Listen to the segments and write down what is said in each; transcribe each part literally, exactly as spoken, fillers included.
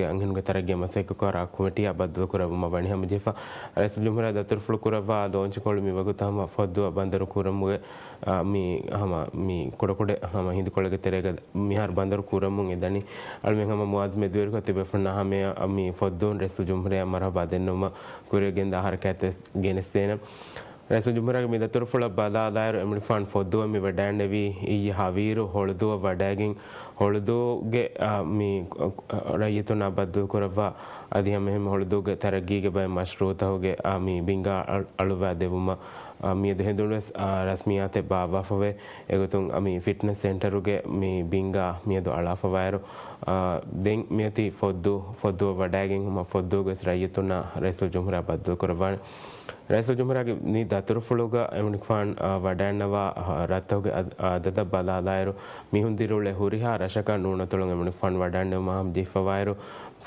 އަންހެނުންގެ ތަރައްގީ މަސައްކަތްކުރާ ކޮމިޓީއާ ބައްދަލުކުރެއްވުމަށް ވަނީ ހަމަޖެހިފަ. ރައީސުލްޖުމްހޫރިއްޔާ ދަތުރުފުޅު ކުރައްވާ ލޯންޗުކޮޅު މިވަގުތު ހަމަ ފޮއްދުއަށް ބަނދަރު ކުރަމުގެ، އާ، މި ހަމަ މި ކުޑަކުޑަ ހަމަ ހިނދުކޮޅެއްގެ ތެރޭގަ މިހާރު ބަނދަރު ކުރަމުން އެދަނީ. އަޅުމެން ހަމަ މުއާޒް މެދުވެރިކޮށް ތިބޭފުޅުންނާ ހަމަޔަށް މި ފޮއްދުން ރައީސުލްޖުމްހޫރިއްޔާ މަރުހަބާ ދެންނެވުމަށް ކުރިއަށް ގެންދާ ހަރަކާތް ގެނެސްދޭނަން. ރައީސުލްޖުމްހޫރިއްޔާގެ މި ދަތުރުފުޅަށް ބަލާލާއިރު، އެމަނިކުފާނު ފޮއްދުއަށް މި ވަޑައިންނެވީ އިއްޔެ ހަވީރު ހޮޅުދުއަށް ވަޑައިގެން، ހޮޅުދޫގެ، އާ، މި، އާ، ރައްޔިތުންނާ ބައްދަލުކުރައްވާ، އަދި ހަމައެހެންމެ ހޮޅުދޫގެ ތަރައްގީގެ ބައެއް މަޝްރޫއުތަކުގެ، އާ، މި ބިންގާ އަ-، އަޅުއްވާ ދެއްވުމަށް، އާ، މިއަދު ހެނދުނުވެސް، އާ، ރަސްމިއްޔާތެއް ބާއްވާފަވޭ. އެގޮތުން، އާ، މި ފިޓްނަސް ސެންޓަރުގެ މި ބިންގާ މިއަދު އަޅާފަވާއިރު، އާ، ދެން މިއޮތީ ފޮއްދު، ފޮއްދުއަށް ވަޑައިގެން ހަމަ ފޮއްދޫގަވެސް ރައްޔިތުންނާ ރައީސުލްޖުމްހޫރިއްޔާ ބައްދަލުކުރައްވާނެ. ރައީސުލްޖުމްހޫރިއްޔާގެ މި ދަތުރުފުޅުގަ އެމަނިކުފާން، އާ، ވަޑައިންނަވާ، އާ، ރަށްތަކުގެ އަދ-، އަދަދަށް ބަލާލާއިރު، މީހުން ދިރިއުޅޭ ހުރިހާ ރަށަކަށް ނޫނަތޮޅުން އެމަނިކުފާން ވަޑައިންނެވުމަށް ހަމަޖެހިފަވާއިރު،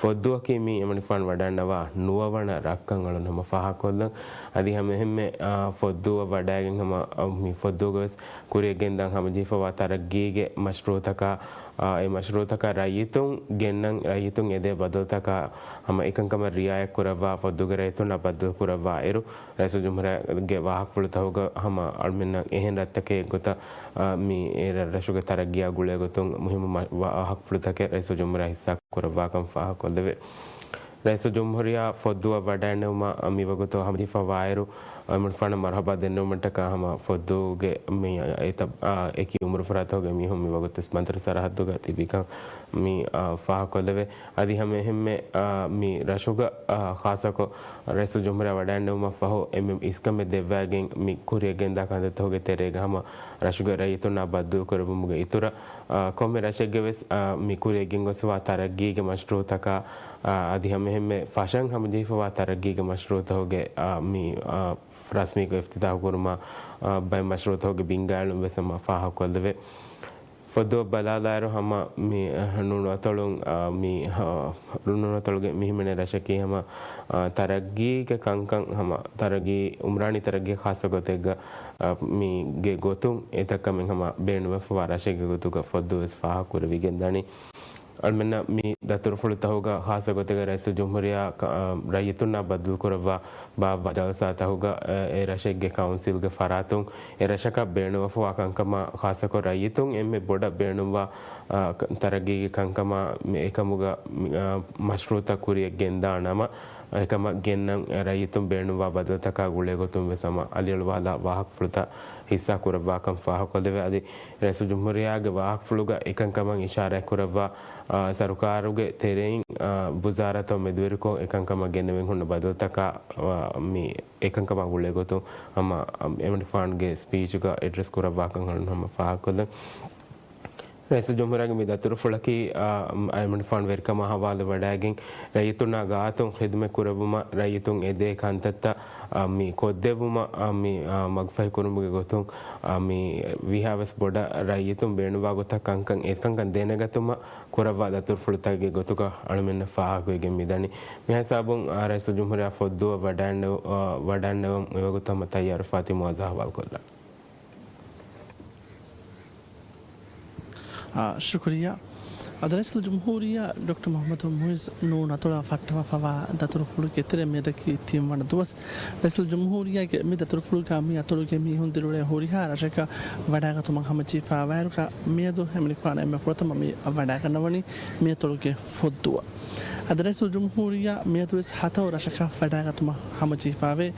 ފޮއްދުއަކީ މީ އެމަނިކުފާން ވަޑައިންނަވާ ނުވަވަނަ ރަށްކަން އަޅުން ހަމަ ފާހަގަކޮށްލަން. އަދި ހަމައެހެންމެ، އާ، ފޮއްދުއަށް ވަޑައިގެން ހަމަ، އާ، މި ފޮއްދުގަވެސް ކުރިއަށް ގެންދާން ހަމަޖެހިފަވާ ތަރައްގީގެ މަޝްރޫއުތަކާ، އާ، އެ މަޝްރޫއުތަކަށް ރައްޔިތުން ގެންނަން، ރައްޔިތުން އެދޭ ބަދަލުތަކާ ހަމަ އެކަންކަމަށް ރިއާޔަތްކުރައްވާ ފޮއްދުގެ ރައްޔިތުންނާ ބައްދަލުކުރައްވާ އިރު، ރައީސުލްޖުމްހޫރިއްޔާގެ ވާހަކަފުޅުތަކުގަ ހަމަ އަޅުމެންނަށް އެހެން ރަށްތަކެއް ގޮތަށް، އާ، މި އެ ރަށުގެ ތަރައްގީއާ ގުޅޭ ގޮތުން މުހިއްމު މަ-، ވާހަކަފުޅުތަކެއް ރައީސުލްޖުމްހޫރިއްޔާ ހިއްސާ ކުރައްވާކަން ފާހަގަކޮށްލެވޭ. ރައީސުލްޖުމްހޫރިއްޔާ ފޮއްދުއަށް ވަޑައިންނެވުމަށް މިވަގުތު ހަމަޖެހިފަވާއިރު، އެމަނިކުފާނަށް މަރުހަބާ ދެންނެވުމަށްޓަކާ ހަމަ ފޮއްދުގެ މި އެތައް، އާ، އެކި އުމުރުފުރާތަކުގެ މީހުން މިވަގުތު ވެސް ބަނދަރު ސަރަހައްދުގަ ތިބިކަން މި، އާ، ފާހަގަކޮށްލެވޭ. އަދި ހަމައެހެންމެ، އާ، މި ރަށުގަ، އާ، ޚާއްޞަކޮށް ރައީސުލްޖުމްހޫރިއްޔާ ވަޑައިންނެވުމަށްފަހު އެންމެ އިސްކަމެއް ދެއްވައިގެން މި ކުރިއަށް ގެންދާ ކަންތައްތަކުގެ ތެރޭގަ ހަމަ ރަށުގެ ރައްޔިތުންނާ ބައްދަލުކުރެއްވުމުގެ އިތުރަށް، އާ، ކޮންމެ ރަށެއްގެ ވެސް، އާ، މި ކުރިއަށް ގެންގޮސްފަވާ ތަރައްގީގެ މަޝްރޫއުތަކާ، އާ، އަދި ހަމައެހެންމެ ފަށަން ހަމަޖެހިފަވާ ތަރައްގީގެ މަޝްރޫއުތަކުގެ، އާ، މި، އާ، ރަސްމީކޮށް އިފްތިތާޙު ކުރުމާ، އާ، ބައެއް މަޝްރޫއުތަކުގެ ބިންގާއެޅުން ވެސް ހަމަ ފާހަގަކޮށްލެވޭ. ފޮއްދުއަށް ބަލާލާއިރު ހަމަ މި، އަ، ނޫނުއަތޮޅުން، އަ، މި، އަ، ނޫނުއަތޮޅުގެ މި ހިމެނޭ ރަށަކީ ހަމަ، އަ، ތަރައްގީގެ ކަންކަން ހަމަ ތަރައްގީ، އުމްރާނީ ތަރައްގީ ޚާއްޞަ ގޮތެއްގަ، އަ، މީގެ ގޮތުން އެތައް ކަމެއް ހަމަ ބޭނުންވެފަވާ ރަށެއްގެ ގޮތުގަ ފޮއްދު ވެސް ފާހަގަކުރެވިގެން ދަނީ. އަޅުމެންނަށް މި ދަތުރުފުޅުތަކުގަ ޚާއްޞަ ގޮތެއްގަ ރައީސުލްޖުމްހޫރިއްޔާ ކަ-، އަ، ރައްޔިތުންނާ ބައްދަލުކުރައްވާ ބާއްވާ ޖަލްސާތަކުގަ، އެ، އެ ރަށެއްގެ ކައުންސިލްގެ ފަރާތުން އެ ރަށަކަށް ބޭނުންވެފަވާ ކަންކަމާ ޚާއްޞަކޮށް ރައްޔިތުން އެންމެ ބޮޑަށް ބޭނުންވާ، އާ، ކަ-، ތަރައްގީގެ ކަންކަމާ މި އެކަމުގަ، މި، އާ، މަޝްރޫއުތައް ކުރިއަށް ގެންދާ ނަމަ، އެކަމަށް ގެންނަން ރައްޔިތުން ބޭނުންވާ ބަދަލުތަކާ ގުޅޭ ގޮތުން ވެސް ހަމަ އަލިއަޅުވާލާ ވާހަކަފުޅުތައް ހިއްސާ ކުރައްވާކަން ފާހަގަކޮށްލެވޭ. އަދި ރައީސުލްޖުމްހޫރިއްޔާގެ ވާހަކަފުޅުގަ އެކަންކަމަށް އިޝާރާތް ކުރައްވާ، އާ، ސަރުކާރުގެ ތެރެއިން، އާ، ވުޒާރާތައް މެދުވެރިކޮށް އެކަންކަމަށް ގެނެވެން ހުންނަ ބަދަލުތަކާ، އާ، މި އެކަންކަމާ ގުޅޭ ގޮތުން ހަމަ، އާ، އެމަނިކުފާނުގެ ސްޕީޗުގަ އެޑްރެސް ކުރައްވާކަން އަޅުން ހަމަ ފާހަގަކޮށްލަން. ރައީސުލްޖުމްހޫރިއްޔާގެ މި ދަތުރުފުޅަކީ، އާ، އެމަނިކުފާނު ވެރިކަމާ ހަވާލު ވަޑައިގެން ރައްޔިތުންނާ ގާތުން ޚިދުމަތް ކުރެއްވުމަށް ރައްޔިތުން އެދޭ ކަންތައްތައް، އާ، މި ކޮށްދެއްވުމަށް، އާ، މި، އާ، މަގުފަހި ކުރުމުގެ ގޮތުން، އާ، މި ވީހާވެސް ބޮޑަށް ރައްޔިތުން ބޭނުންވާ ގޮތަށް ކަންކަން އެކަންކަން ދެނެގަތުމަށް ކުރައްވާ ދަތުރުފުޅުތަކެއްގެ ގޮތުގަ އަޅުމެންނަށް ފާހަގަވެގެން މިދަނީ. މިހިސާބުން، އާ، ރައީސުލްޖުމްހޫރިއްޔާ ފޮއްދުއަށް ވަޑައިންނެވު-، އާ، ވަޑައިންނެވުން މިވަގުތު ހަމަ ތައްޔާރު ފާތިމާ އަޒާ ހަވާލުކޮށްލަން. އާ، ޝުކުރިއްޔާ. އަދި ރައީސުލްޖުމްހޫރިއްޔާ ޑޮކްޓަރ މުޙައްމަދު މުޢިއްޒު ނޫނު އަތޮޅަށް ފައްޓަވާފަވާ ދަތުރުފުޅުގެ ތެރޭ މިއަދަކީ ތިންވަނަ ދުވަސް. ރައީސުލްޖުމްހޫރިއްޔާގެ މި ދަތުރުފުޅުގަ މި އަތޮޅުގެ މީހުން ދިރިއުޅޭ ހުރިހާ ރަށަކަށް ވަޑައިގަތުމަށް ހަމަޖެހިފަވާއިރު، މިއަދު އެމަނިކުފާނު އެންމެ ފުރަތަމަ މި ވަޑައިގަންނަވަނީ މި އަތޮޅުގެ ފޮއްދުއަށް. އަދި ރައީސުލްޖުމްހޫރިއްޔާ މިއަދުވެސް ހަތަރު ރަށަކަށް ވަޑައިގަތުމަށް ހަމަޖެހިފަވޭ.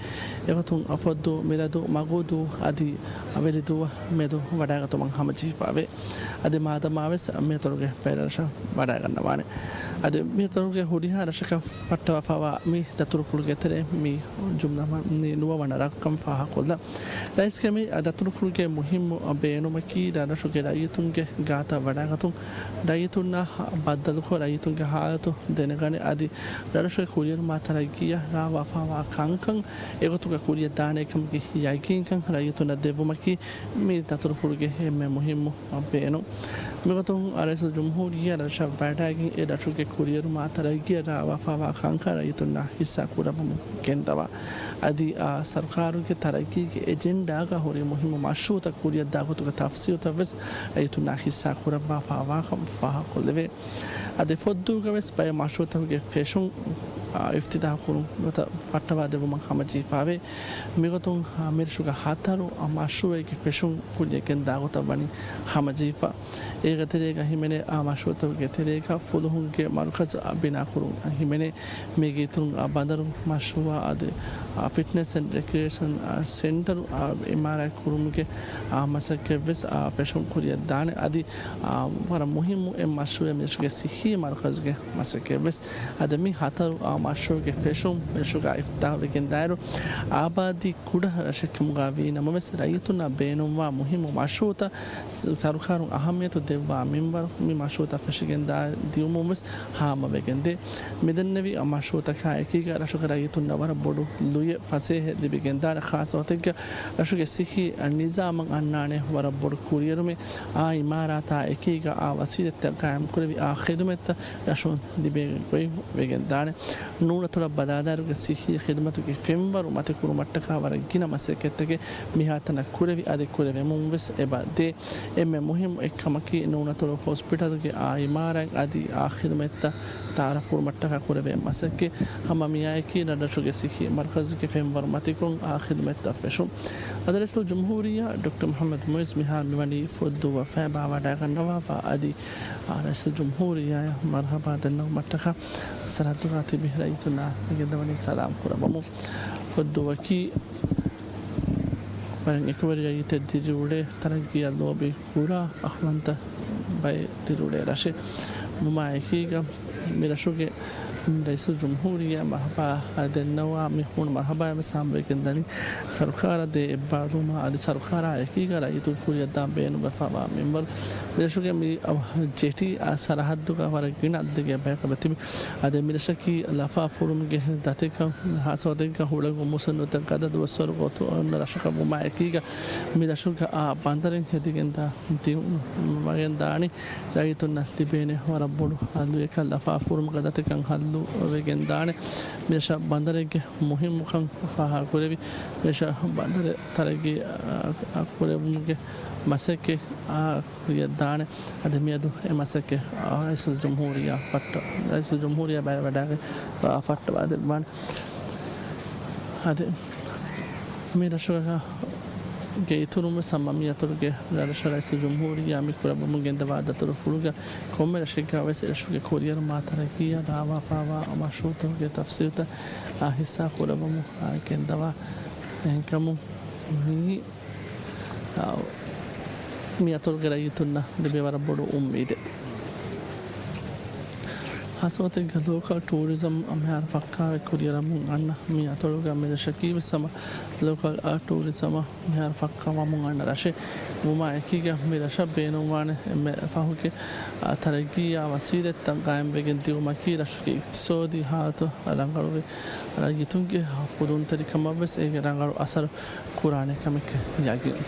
އެގޮތުން ފޮއްދު، މިލަދު، މަގޫދޫ އަދި ވެލިދޫއަށް މިއަދު ވަޑައިގަތުމަށް ހަމަޖެހިފަވޭ. އަދި މާދަމާވެސް މިއަތޮޅުގެ ބައެއް ރަށަށް ވަޑައިގަންނަވާނެ. އަދި މިއަތޮޅުގެ ހުރިހާ ރަށަކަށް ފައްޓަވާފަވާ މި ދަތުރުފުޅުގެ ތެރޭ މި ޖުމްލަ މަ-، މި ނުވަވަނަ ރަށްކަން ފާހަގަކޮށްލަން. ރައީސްގެ މި ދަތުރުފުޅުގެ މުހިއްމު ބޭނުމަކީ ރަށްރަށުގެ ރައްޔިތުންގެ ގާތަށް ވަޑައިގަތުން، ރައްޔިތުންނާ ބައްދަލުކޮށް، ރައްޔިތުންގެ ހާލަތު ދެނެގަނެ، އަދި ރަށްރަށުގެ ކުރިއެރުމާ ތަރައްގީއަށް ރާވާފަވާ ކަންކަން އެގޮތުގަ ކުރިއަށް ދާނެ ކަމުގެ ޔަގީންކަން ރައްޔިތުންނަށް ދެއްވުމަކީ މި ދަތުރުފުޅުގެ އެންމެ މުހިއްމު ބޭނުން. މިގޮތުން ރައީސުލްޖުމްހޫރިއްޔާ ރަށަށް ވަޑައިގެން އެ ރަށުގެ ކުރިއެރުމާ ތަރައްގީއަށް ރާވާފަވާ ކަންކަން ރައްޔިތުންނާ ހިއްސާ ކުރައްވަމުން ގެންދަވާ. އަދި، އާ، ސަރުކާރުގެ ތަރައްގީގެ އެޖެންޑާގަ ހުރި މުހިއްމު މަޝްރޫއުތައް ކުރިއަށްދާ ގޮތުގެ ތަފްސީލުތައް ވެސް ރައްޔިތުންނާ ހިއްސާ ކުރައްވާފަވާކަން ފާހަގަކޮށްލެވޭ. އަދި ފޮއްދޫގަ ވެސް ބައެއް މަޝްރޫ ތަކުގެ ފެށުން، އާ، އިފްތިތާހު ކުރުން ނުވަތަ ފައްޓަވާ ދެއްވުމަށް ހަމަޖެހިފާވޭ. މިގޮތުން، އާ، މިރަށުގެ ހަތަރު، އާ، މަޝްރޫއެއްގެ ފެށުން ކުރިޔަށް ގެންދާ ގޮތަށް ވަނީ ހަމަޖެހިފަ. އޭގެ ތެރޭގަ ހިމެނޭ، އާ، މަޝްރޫއުތަކުގެ ތެރޭގަ ފުލުހުންގެ މަރުކަޒު، އާ، ބިނާ ކުރުން ހިމެނޭ. މީގެ އިތުރުން، އާ، ބަނދަރު މަޝްރޫއާ އަދި، އާ، ފިޓްނެސް އެންޑް ރެކްރިއޭޝަން، އާ، ސެންޓަރު، އާ، އިމާރާތް ކުރުމުގެ، އާ، މަސައްކަތްވެސް، އާ، ފެށުން ކުރިޔަށް ދާނެ. އަދި، އާ، ވަރަށް މުހިއްމު އެއް މަޝްރޫއެއް މިރަށުގެ ސިއްހީ މަރުކަޒުގެ މަސައްކަތްވެސް. އަދި މި ހަތަރު، އާ، މަޝްރޫއުގެ ފެށުން މިރަށުގަ އިފްތިތާހުވެގެންދާއިރު، އާބާދީ ކުޑަ ރަށެއްކަމުގަ ވީ ނަމަވެސް، ރައްޔިތުންނަށް ބޭނުންވާ މުހިއްމު މަޝްރޫއުތައް ސަ-، ސަރުކާރުން އަހައްމިޔަތު ދެއްވާ މިންވަރު މި މަޝްރޫއުތައް ފެށިގެންދާ ދިއުމުންވެސް ހާމަވެގެންދޭ. މިދެންނެވި މަޝްރޫއުތަކާ އެކީގަ ރަށުގެ ރައްޔިތުންނަށް ވަރަށް ބޮޑު ލުޔެއް ފަސޭހައެއް ލިބިގެންދާނެ. ޚާއްޞަ ގޮތެއްގަ ރަށުގެ ސިއްހީ ނިޒާމަށް އަންނާނެ ވަރަށް ބޮޑު ކުރިއެރުމެއް. އާ އިމާރާތާ އެކީގަ އާ ވަސީލަތްތައް ގާއިމްކުރެވި އާ ޚިދުމަތްތައް ރަށުން ލިބޭ ގޮތް ވެގެންދާނެ. ނޫނަތޮޅަށް ބަލާލާއިރުގަ ސިއްހީ ޚިދުމަތުގެ ފެންވަރު މަތިކުރުމަށްޓަކާ ވަރަށް ގިނަ މަސައްކަތްތަކެއް މިހާތަނަށް ކުރެވި އަދި ކުރެވެމުންވެސް އެބަ ދޭ. އެންމެ މުހިއްމު އެއްކަމަކީ، ނޫނަތޮޅު ހޮސްޕިޓަލުގެ އާ އިމާރާތް އަދި އާ ޚިދުމަތްތައް ތައާރަފް ކުރުމަށްޓަކާ ކުރެވޭ މަސައްކަތް. ހަމަ މިއާއެކީ ރަށްރަށުގެ ސިއްހީ މަރުކަޒުގެ ފެންވަރު މަތިކޮށް އާ ޚިދުމަތްތައް ފެށުން. އަދި ރައީސުލްޖުމްހޫރިއްޔާ ޑޮކްޓަރ މުޙައްމަދު މުޢިއްޒު މިހާރު މިވަނީ ފޮއްދޫއަށް ފައިބާވަޑައިގަންނަވާފަ އަދި، އާ، ރައީސުލްޖުމްހޫރިއްޔާއަށް މަރުޙަބާ ދަންނަވުމަށްޓަކާ ސަރަހައްދުގަ ތިބި ރައްޔިތުންނާ މިގެންދަވަނީ ސަލާމް ކުރައްވަމުން. ފޮއްދޫއަކީ ވަރަށް އެކުވެރި ރައްޔިތެއް ދިރިއުޅޭ، ތަރައްގީއަށް ލޯބި ކުރާ އަޚުލުވަންތަ ބައެއް ދިރިއުޅޭ ރަށެއް. ވުމާ އެކީގަ މި ރަށުގެ ރައީސުލްޖުމްހޫރިއްޔާ މަރުޙަބާ ދެންނަވާ، މި ހޫނު މަރުޙަބާއެއް ވެސް ހާމަވެގެންދަނީ. ސަރުކާރަށް ދޭ އެއްބާރުލުމާ އަދި ސަރުކާރާ އެކީގަ ރައްޔިތުން ކުރިއަށްދާން ބޭނުންވެފަވާ މިންވަރު. މި ރަށުގެ މި ޖެޓީ އާ ސަރަހައްދުގަ ވަރަށް ގިނަ އަދަދެއްގެ ބަޔަކަށް ތިބި. އަދި މި ރަށަކީ ލަފާ ފުރުމުގެ ދަތިކަން ހާއްސަ ގޮތެއްގަ ހުޅަނގު މުސައްނުތައް ގަދަ ދުވަސްވަރު ގޮތުން އޮންނަ ރަށަކަށް ވުމާ އެކީގަ މި ރަށުގަ އާ ބަނދަރެއް ހެދިގެންދާ ދިއުމަށް ވެގެންދާނީ. ރައްޔިތުންނަށް ލިބޭނެ ވަރަށް ބޮޑު ލުޔަކަށް ލަފާ ފުރުމުގެ ދަތިކަން ހައްލު ވެގެންދާނެ. މި ރަށަށް ބަނދަރެއްގެ މުހިއްމުކަން ފާހަގަކުރެވި، މި ރަށަށް ބަނދަރެއް ތަރައްގީ، އާ، އާ، ކުރެވުމުގެ މަސައްކަތް، އާ، ކުރިއަށްދާނެ. އަދި މިއަދު އެ މަސައްކަތް، އާ، ރައީސުލްޖުމްހޫރިއްޔާ ފައްޓަ-، ރައީސުލްޖުމްހޫރިއްޔާ ބައިވެވަޑައިގެން، އާ، ފައްޓަވާދެއްވާނެ. އަދި މި ރަށުގެ އިތުރުން ވެސް ހަމަ މި އަތޮޅުގެ ރަށްރަށަށް ރައީސުލްޖުމްހޫރިއްޔާ މި ކުރައްވަމުން ގެންދަވާ ދަތުރުފުޅުގަ ކޮންމެ ރަށެއްގަ ވެސް އެރަށުގެ ކުރިއަރުމާ ތަރައްގީއަށް ރާވާފައިވާ މަޝްރޫއުތަކުގެ ތަފްސީލްތައް، އާ، ހިއްސާ ކުރައްވަމުން، އާ، ގެންދަވާ އެހެންކަމުން މި އާ، މި އަތޮޅުގެ ރައްޔިތުންނަށް ލިބޭ ވަރަށް ބޮޑު އުއްމީދެއް. ހާއްސަގޮތެއްގަ ލޯކަލް ޓޫރިޒަމް މިހާރު ފައްކާވެ ކުރިއަރަމުން އަންނަ މި އަތޮޅުގަ މި ރަށަކީ ވެސް ހަމަ ލޯކަލް، އާ، ޓޫރިޒަމަށް މިހާރު ފައްކާވަމުން އަންނަ ރަށެއް. ވުމާ އެކީގަ މި ރަށަށް ބޭނުންވާނެ އެންމެ ފަހުގެ، އާ، ތަރައްގީއާ ވަސީލަތްތައް ގާއިމްވެގެން ދިއުމަކީ ރަށުގެ އިޤްތިޞާދީ ހާލަތު ރަނގަޅުވެ، ރައްޔިތުންގެ ފުދުންތެރިކަމަށްވެސް އޭގެ ރަނގަޅު އަސަރު ކުރާނެ ކަމެއް ޔަގީން.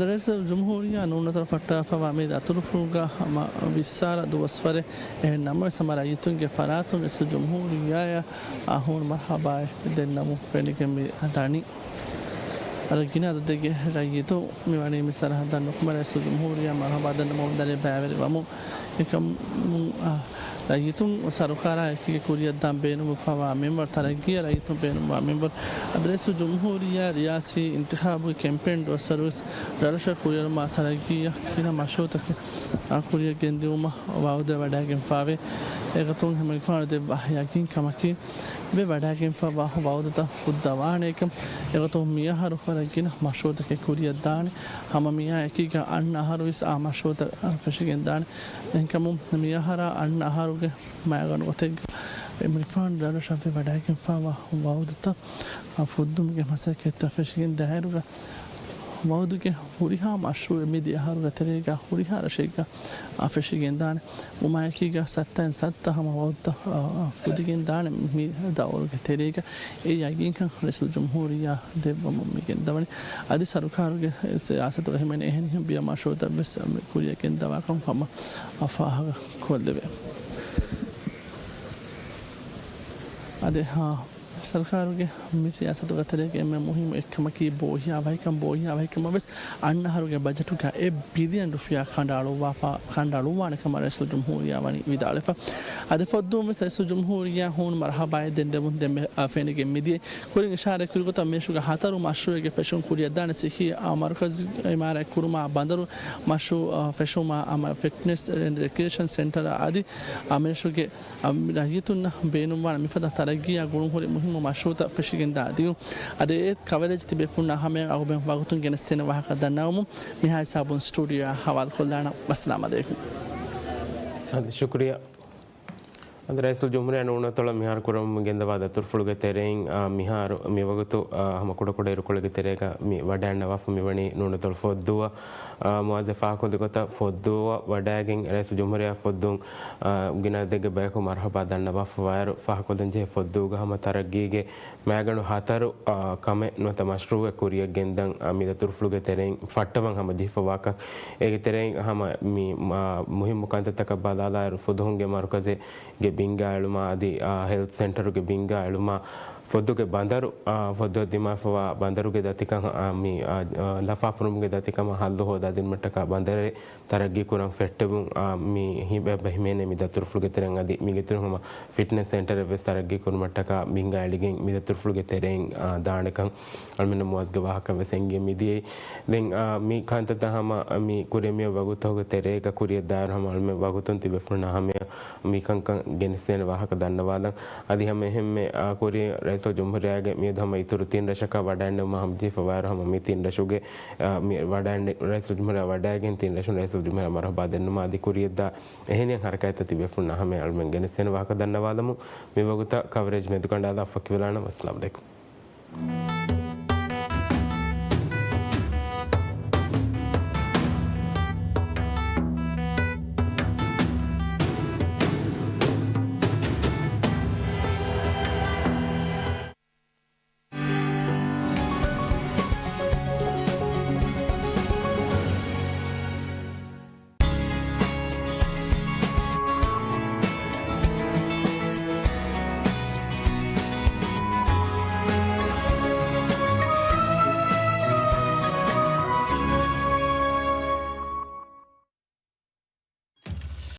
ރައީސުލްޖުމްހޫރިއްޔާ ނޫނަތޮޅަށް ފައްޓާފައިވާ މި ދަތުރުފުޅުގަ ހަމަ ވިއްސާރަ ދުވަސްވަރެއް. އެހެން ނަމަވެސް ހަމަ ރައްޔިތުންގެ ފަރާތުން ރައީސުލްޖުމްހޫރިއްޔާއަށް އާ ހޫނު މަރުޙަބާއެއް ދެންނަމުން ފެނިގެން މި ދަނީ. ވަރަށް ގިނަ އަދަދެއްގެ ރައްޔިތުން މިވަނީ މި ސަރަހައްދަށް ނުކުމެ ރައީސުލްޖުމްހޫރިއްޔާ މަރުޙަބާ ދެންނަމުން ދަނީ ބައިވެރިވަމުން. އެކަމުން، އާ، ރައްޔިތުން ސަރުކާރާ އެކީގަ ކުރިއަށްދާން ބޭނުންވެފައިވާ މިންވަރު، ތަރައްގީއަށް ރައްޔިތުން ބޭނުންވާ މިންވަރު. އަދި ރައީސުލްޖުމްހޫރިއްޔާ ރިޔާސީ އިންތިޚާބުގެ ކެމްޕޭން ދުވަސްވަރުވެސް ރަށްރަށަށް ކުރިއަރުމާ ތަރައްގީއަށް ގިނަ މަޝްރޫއުތަކެއް، އާ، ކުރިއަށް ގެންދިއުމަށް ވައުދެއް ވަޑައިގެންފައިވޭ. އެގޮތުން ހަމަ އެކަން ދެއްވާ ޔަގީން ކަމަކީ، ވެ ވަޑައިގެންފައިވާ ވައުދުތައް ފުއްދަވާނެ އެކަން. އެގޮތުން މިއަހަރު ވަރަށް ގިނަ މަޝްރޫއުތަކެއް ކުރިއަށްދާނެ. ހަމަ މިއާ އެކީގަ އަންނަ އަހަރުވެސް އާ މަޝްރޫއުތައް ފެށިގެންދާނެ. އެހެންކަމުން މިއަހަރާ އަންނަ އަހަރުގެ މައިގަނޑު ގޮތެއްގަ އެމަނިކުފާނު ރަށްރަށަށް ވެ ވަޑައިގެންފައިވާ ވައުދުތައް ފުއްދުމުގެ މަސައްކަތްތައް ފެށިގެން ދާއިރުގަ، ވައުދުގެ ހުރިހާ މަޝްރޫއެއް މިދިޔަ އަހަރުގެ ތެރޭގަ ހުރިހާ ރަށެއްގަ އާ ފެށިގެންދާނެ. ވުމާއެކީގަ ސައްތައިން ސައްތަ ހަމަ ވައުދުތައް، އާ، ފުދިގެންދާނެ މި ދައުރުގެ ތެރޭގަ. އެ ޔަގީންކަން ރައީސުލްޖުމްހޫރިއްޔާ ދެއްވަމުން މިގެންދަވަނީ. އަދި ސަރުކާރުގެ ސިޔާސަތުގަ ހިމެނޭ އެހެނިހެން ބިޔަ މަޝްރޫއުތައްވެސް ކުރިއަށް ގެންދަވާކަން ހަމަ ފާހަގަ ކޮށްލެވޭ. އަދި، އާ، ސަރުކާރުގެ މި ސިޔާސަތުގެ ތެރޭގަ އެންމެ މުހިއްމު އެއްކަމަކީ ބޯހިޔާވަހިކަން. ބޯހިޔާވަހިކަމަށް ވެސް އަންނަ އަހަރުގެ ބަޖެޓުގަ އެއް ބިލިއަން ރުފިޔާ ކަނޑައަޅުއްވާފަ، ކަނޑައަޅުއްވާނެ ކަމަށް ރައީސުލްޖުމްހޫރިއްޔާ ވަނީ ވިދާޅުވެފަ. އަދި ފޮއްދޫން ވެސް ރައީސުލްޖުމްހޫރިއްޔާ ހޫނު މަރުހަބާއެއް ދެންނެވުން ދެންމެ، އާ، ފެނިގެން މިދިޔައީ. ކުރިން އިޝާރާތް ކުރި ގޮތަށް މިރަށުގެ ހަތަރު މަޝްރޫއެއްގެ ފެށުން ކުރިއަށްދާނެ ސިއްހީ، އާ، މަރުކަޒު އިމާރާތް ކުރުމާ، ބަނދަރު މަޝްރޫއު، އާ، ފެށުމާ، އަމަ ފިޓްނެސް އެންޑް ރެކްރިއޭޝަން ސެންޓަރ އަދި، އާ، މިރަށުގެ އަ، ރައްޔިތުންނަށް ބޭނުންވާނެ މިފަދަ ތަރައްގީއާ ގުޅުން ހުރި މުހިއްމު މަޝްރޫއުތައް ފެށިގެން ދާ ދިޔުން. އަދި އެ ކަވަރޭޖް ތިބޭފުޅުންނާ ހަމަޔަށް އަޅުގަނޑު ވަގުތުން ގެނެސްދޭނެ ވާހަކަ ދަންނަވަމުން މިހާ ހިސާބުން ސްޓޫޑިއޯއާ ހަވާލުކޮށްލާނަން. ވައްސަލާމް އަލައިކުމް. އަދި ޝުކުރިއްޔާ. އަދި ރައީސުލްޖުމްހޫރިއްޔާ ނޫނަތޮޅަށް މިހާރު ކުރަމުން ގެންދަވާ ދަތުރުފުޅުގެ ތެރެއިން، އާ، މިހާރު މިވަގުތު، އާ، ހަމަ ކުޑަކުޑަ އިރުކޮޅެއްގެ ތެރޭގަ މި ވަޑައިންނަވާފަ މިވަނީ ނޫނަތޮޅު ފޮއްދޫއަށް. އާ، މުއައްޒަފް ފާހަގަކޮށްދިން ގޮތަށް ފޮއްދޫއަށް ވަޑައިގެން ރައީސުލްޖުމްހޫރިއްޔާ ފޮއްދޫން، އާ، ގިނަ އަދަދެއްގެ ބަޔަކު މަރުހަބާ ދަންނަވާފަވާއިރު، ފާހަގަކޮށްދޭންޖެހޭ ފޮއްދޫގަ ހަމަ ތަރައްގީގެ މައިގަނޑު ހަތަރު، އާ، ކަމެއް ނުވަތަ މަޝްރޫއެއް ކުރިއަށް ގެންދަން، އާ، މި ދަތުރުފުޅުގެ ތެރެއިން ފައްޓަވަން ހަމަޖެހިފަވާކަން. އޭގެ ތެރެއިން ހަމަ މި، އާ، މުހިއްމު ކަންތައްތަކަށް ބަލާލާއިރު، ފުދުހުންގެ މަރުކަޒެއްގެ ބިންގާ އެޅުމާ އަދި، އާ، ހެލްތް ސެންޓަރުގެ ބިންގާ އެޅުމާ، ފޮއްދުގެ ބަނދަރު، އާ، ފޮއްދު ދިމާވެފަވާ ބަނދަރުގެ ދަތިކަން، އާ، މި، އާ، އާ، ލަފާފުރުމުގެ ދަތިކަމަށް ހައްލު ހޯދާދިނުމަށްޓަކާ ބަނދަރެއް ތަރައްގީ ކުރަން ފެއްޓެވުން، އާ، މި ހި-، އެބަ ހިމެނޭ މި ދަތުރުފުޅުގެ ތެރެއިން. އަދި މީގެ އިތުރުން ހަމަ ފިޓްނެސް ސެންޓަރެއް ވެސް ތަރައްގީ ކުރުމަށްޓަކާ ބިންގާ އެޅިގެން މި ދަތުރުފުޅުގެ ތެރެއިން، އާ، ދާނެކަން އަޅުމެންނަށް މުއައްޒަފްގެ ވާހަކަ ވެސް އެންގެ މިދިޔައީ. ދެން، އާ، މި ކަންތައްތައް ހަމަ މި ކުރިއަށް މިއޮތް ވަގުތުގެ ތެރޭގަ ކުރިއަށް ދާއިރު ހަމަ އަޅުމެން ވަގުތުން ތިބޭފުޅުންނާ ހަމަޔަށް މިކަންކަން ގެނެސްދޭނެ ވާހަކަ ދަންނަވާލަން. އަދި ހަމަ އެހެންމެ، އާ، ކުރިން ރައީސުލްޖުމްހޫރިއްޔާގެ މިއަދު ހަމަ އިތުރު ތިން ރަށަކަށް ވަޑައިންނެވުމަށް ހަމަޖެހިފަވާއިރު ހަމަ މި ތިން ރަށުގެ، އާ، މި ވަޑައިން-، ރައީސުލްޖުމްހޫރިއްޔާ ވަޑައިގެން ތިން ރަށުން ރައީސުލްޖުމްހޫރިއްޔާ މަރުހަބާ ދެންނުމަށް އަދި ކުރިއަށްދާ އެހެނިހެން ހަރަކާތްތައް ތިބޭފުޅުންނާ ހަމަޔަށް އަޅުމެން ގެނެސްދޭނެ ވާހަކަ ދަންނަވާލަމުން. މިވަގުތަށް ކަވަރޭޖް މެދުކަނޑާލާ ފަކިވެލާނަން. އައްސަލާމް އަލައިކުމް.